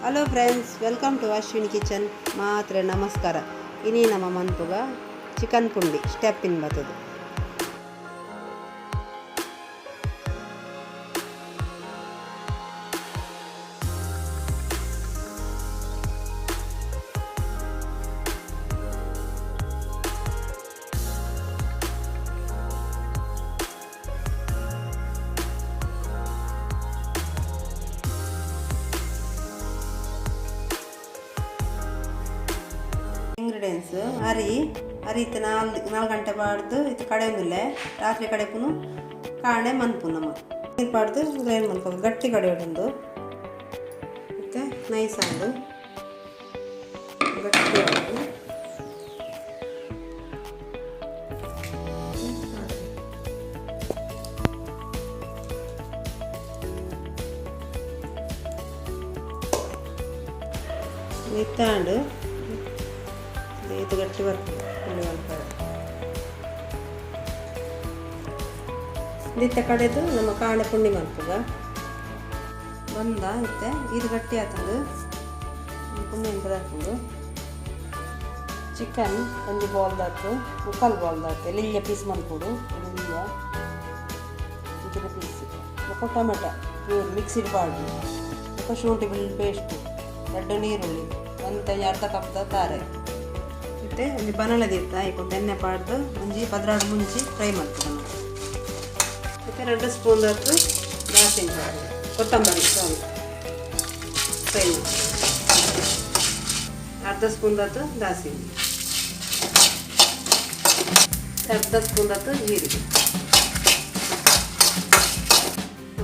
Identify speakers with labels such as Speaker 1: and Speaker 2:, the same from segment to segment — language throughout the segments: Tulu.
Speaker 1: Hello friends, welcome to Ashwini kitchen. ಮಾತ್ರೆ ನಮಸ್ಕಾರ. ಇನಿ ನಮ್ಮ ಮನ್ಪುಗ ಚಿಕನ್ ಪುಂಡಿ ಸ್ಟೆಪ್ ಇನ್ ಬತ್ತದು. ಇಂಗ್ರೀಡಿಯೆಂಟ್ಸ್: ಅರಿ. ಅರಿ ಇತ್ತೆ ನಾಲ್ ನಾಲ್ಕು ಗಂಟೆ ಪಾಡ್ದು ಇತ್ತೆ ಕಡೆಯೊಂದುಲ್ಲೆ. ರಾತ್ರಿ ಕಡೆಪುನು, ಕಾಂಡೆ ಮನ್ಪು. ನಮ್ಮ ನೀರು ಪಾಡ್ದು ಗ್ರೈಂಡ್ ಮನ್ಪು. ಗಟ್ಟಿ ಕಡೆಯೊಂದು ಇತ್ತೆ ನೈಸ್ ಆಂಡು, ಗಟ್ಟಿ ಆಂಡು. ಇತ್ತಾಂಡು, ಇದು ಗಟ್ಟಿ ಬರ್ತದೆ ಪುಂಡಿ ಮನ್ಪರೆ. ಇತ್ತೆ ಕಡೆದು ನಮ್ಮ ಕಾಂಡೆ ಪುಂಡಿ ಮನ್ಪುಗ ಬಂದ. ಇತ್ತೆ ಇದು ಗಟ್ಟಿ ಆತಂದು ಪುಂಡಿ ಮನ್ಪದಾಪುಂಡು. ಚಿಕನ್ ಒಂಜಿ ಬೌಲ್ದಾತು, ಮುಕ್ಕಾಲು ಬೌಲ್ದಾತು. ಎಲ್ಲಿಯ ಪೀಸ್ ಮನ್ಪೊಡು, ಎಲ್ಲಿಯ ಇಂಚಿನ ಪೀಸ್. ಬೊಕ್ಕ ಟೊಮೆಟೊ ಪ್ಯೂರ್ ಮಿಕ್ಸಿಡ್ ಪಾಡ್ದು, ಬೊಕ್ಕ ಶುಂಠಿ ಬೆಳ್ಳುಳ್ಳಿ ಪೇಸ್ಟ್, ರಡ್ಡ್ ನೀರುಳ್ಳಿ, ಒಂತೆ ಅರ್ಧ ಕಪ್ದ ತಾರೆ. ಇತ್ತೆ ಒಂಜಿ ಬನಲೆ ದೀತ ಐಕೊಂತೆ ಎಣ್ಣೆ ಪಾಡ್ದು ಒಂಜಿ 12 ಮುಂಚಿ ಫ್ರೈ ಮಲ್ಪುಗ ನಾವು. ಇತ್ತೆ 2 ಸ್ಪೂನ್ ದಾತು ದಾಸಿನ ಪಾಡ್ದು, ಕೊತ್ತಂಬರಿ, ಸಾರಿ, ಫ್ರೈ ಮಲ್ಪುಗ. ಅರ್ಧ ಸ್ಪೂನ್ ದಾತು ದಾಸಿನ, ಅರ್ಧ ಸ್ಪೂನ್ ದಾತು ಜೀರಿಗೆ,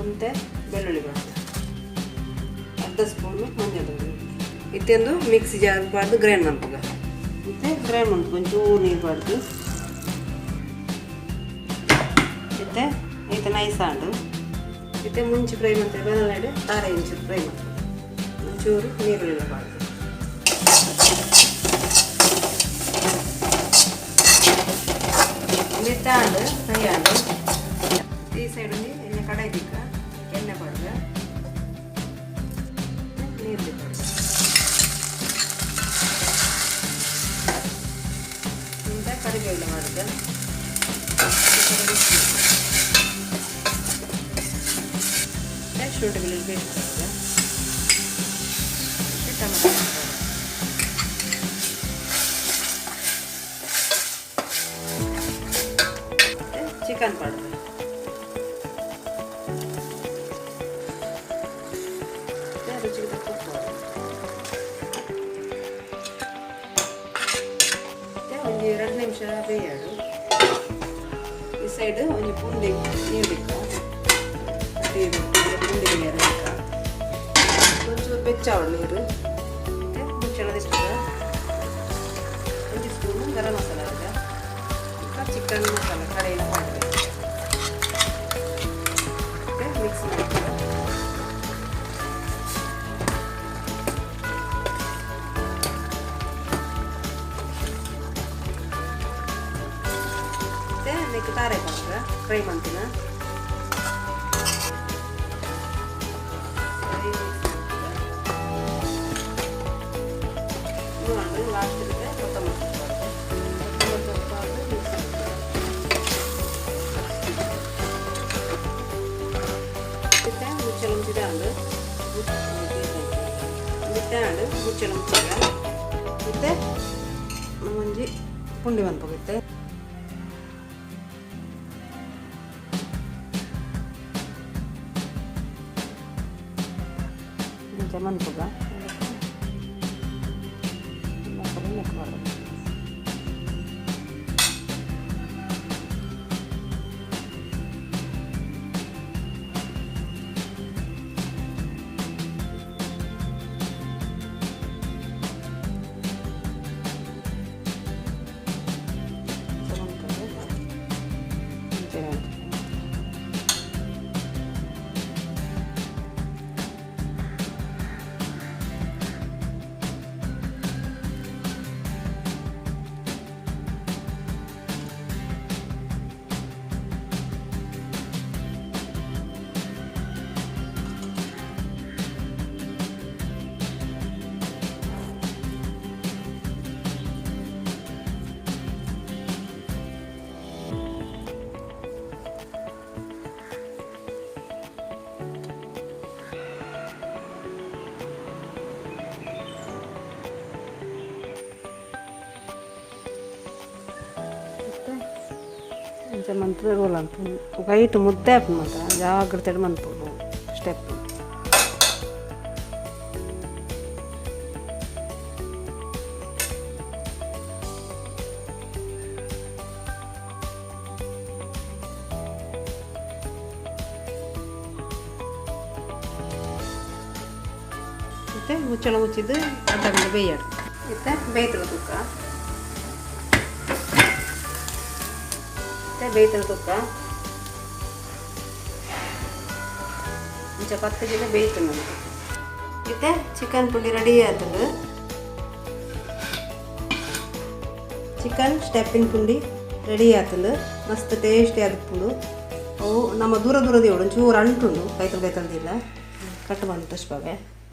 Speaker 1: ಒಂತೆ ಬೆಳ್ಳುಳ್ಳಿ ಬಾರ್ದು, ಅರ್ಧ ಸ್ಪೂನ್ ಮಂಜಲ್. ಇತ್ತೆಂದು ಮಿಕ್ಸಿ ಜಾರ್ ಪಾಡ್ದು ಗ್ರೈಂಡ್ ಮನ್ಪುಗ. ಇತ್ತೆ ಗ್ರೈಂಡ್ ಮನ್ಪುಗ, ಒಂಚೂರು ನೀರು ಪಾಡ್ದು. ಇತ್ತೆ ಇತ್ತೆ ನೈಸ್ ಆಂಡು. ಇತ್ತೆ ಮುಂಚಿ ಫ್ರೈ ಮಂತೆ ಬನಲೆಡ್ ತಾರೆ ಇಂಚೂರು ಫ್ರೈ ಮನ್ಪುಗ, ಒಂಚೂರು ನೀರುಳ್ಳಿ ಪಾಡ್ದು. ಇತ್ತೆ ಆಂಡು, ಫ್ರೈ ಆಂಡು. ಈ ಸೈಡ್ ಒಂಜಿ ಎಣ್ಣೆ ಕಡಾಯಿ ದಿಕ್ಕ, ಎಣ್ಣೆ ಪಾಡ್ಗ, ನೀರುಳ್ಳಿ ಪಾಡ್ಗ, ಇಂತ ಕರಿಬೇವು ಮಾಡುದು. ಶುಂಠಿ ಬೆಳ್ಳುಳ್ಳಿ ಪೇಸ್ಟ್ ಪಾಡ್ಗ, ಟೊಮೆಟೊ ಹಾಕ್ಬೋದು. ಚಿಕನ್ ಪಾಡ್ಗ. ಮತ್ತೆ ರುಚಿಗೆ ತಕ್ಕ ಉಪ್ಪು ಪಾಡ್ಗ. ಮತ್ತೆ ಒಂಜಿ 2 ನಿಮಿಷ ಬೇಯಾಡು. ಈ ಸೈಡ್ ಒಂಜಿ ಪುಂಡಿ ನೀರು ದಿಕ್ಕ, ಪುಂಡಿ ಬೇಯರ ದಿಕ್ಕ. ಒಂಚೂರು ಬೆಚ್ಚಾವಡು ನೀರು. ಮತ್ತೆ ಮುಚ್ಚಳ ದಿಪ್ಪುಗ. ಒಂಜಿ ಸ್ಪೂನ್ ಗರಂ ಮಸಾಲ ಹಾಕ, ಚಿಕನ್ ಮಸಾಲ ಕಡೆಯಿಂದ ಪಾಡ್ಗ. ಮತ್ತೆ ಮಿಕ್ಸ್ ಮಾಡ್ತೀವಿ. ಮತ್ತೆ ಅದಕ್ಕೆ ತಾರೆ ಪಾಡ್ಗ, ಫ್ರೈ ಮಂತಿನ. ಸರಿ ಮಿಕ್ಸ್ ಮಾಡ್ತೀವಿ. ಲಾಸ್ಟ್ ಕೊತ್ತಂಬರಿ ಸೊಪ್ಪು ಹಾಕ್ದೆ. ಕೊತ್ತಂಬರಿ ಸೊಪ್ಪು ಹಾಕಿ ಮಿಕ್ಸ್ ಮಾಡ್ತೀವಿ. ಇತ್ತೆ ಮುಚ್ಚಳ ಮುಚ್ಚಿದಾಂಡು. ಇತ್ತೆ ಮುಚ್ಚಳ ಮುಚ್ಚಿಗ. ಇತ್ತೆ ಒಂಜಿ ಪುಂಡಿ ಮನ್ಪುಗಿತ್ತೆ. ಇಂಚ ಮನ್ಪುಗ. ನೆಕ್ ಮಾಡೋದು. ಇಂಚ ಮನ್ಪುಗ. ಇಂಚ ಮಂತ್ ರೋಲ್ ಮನ್ಪುನು. ಕೈಟ್ ಮುದ್ದೆ ಆಪುಂಡು ಮಾತ್ರ ಜಾಗ್ರತೆಡ್ ಮನ್ಪೊಡು ಸ್ಟೆಪ್. ಇತ್ತೆ ಮುಚ್ಚಳ ಮುಚ್ಚಿದ್ದು ಅರ್ಧ ಗಂಟೆ ಬೇಯಡು. ಇತ್ತೆ ಬೇಯ್ತದ ತುಕ್ಕ. ಇತ್ತೆ ಬೇಯ್ತದ ತುಕ್ಕ. ಇಂಚ 10 ಜಿನ ಬೇಯ್ತು ನಮ್ಗೆ. ಇತ್ತೆ ಚಿಕನ್ ಪುಂಡಿ ರೆಡಿ ಆತುಂಡು. ಚಿಕನ್ ಸ್ಟೆಪ್ಪಿನ ಪುಂಡಿ ರೆಡಿ ಆತುಂಡು. ಮಸ್ತ್ ಟೇಸ್ಟಿ ಆದಿಪ್ಪುಂಡು ಅವು. ನಮ್ಮ ದೂರ ದೂರ ದೇವಡು ಒಂಚೂರು ಅಂಟುಂಡು. ಕೈತಲ್ ಕೈತಲ್ದಿಲ್ಲ ಕಟ್ ಬಂದು ತೋಚ್ಪಾವೆ.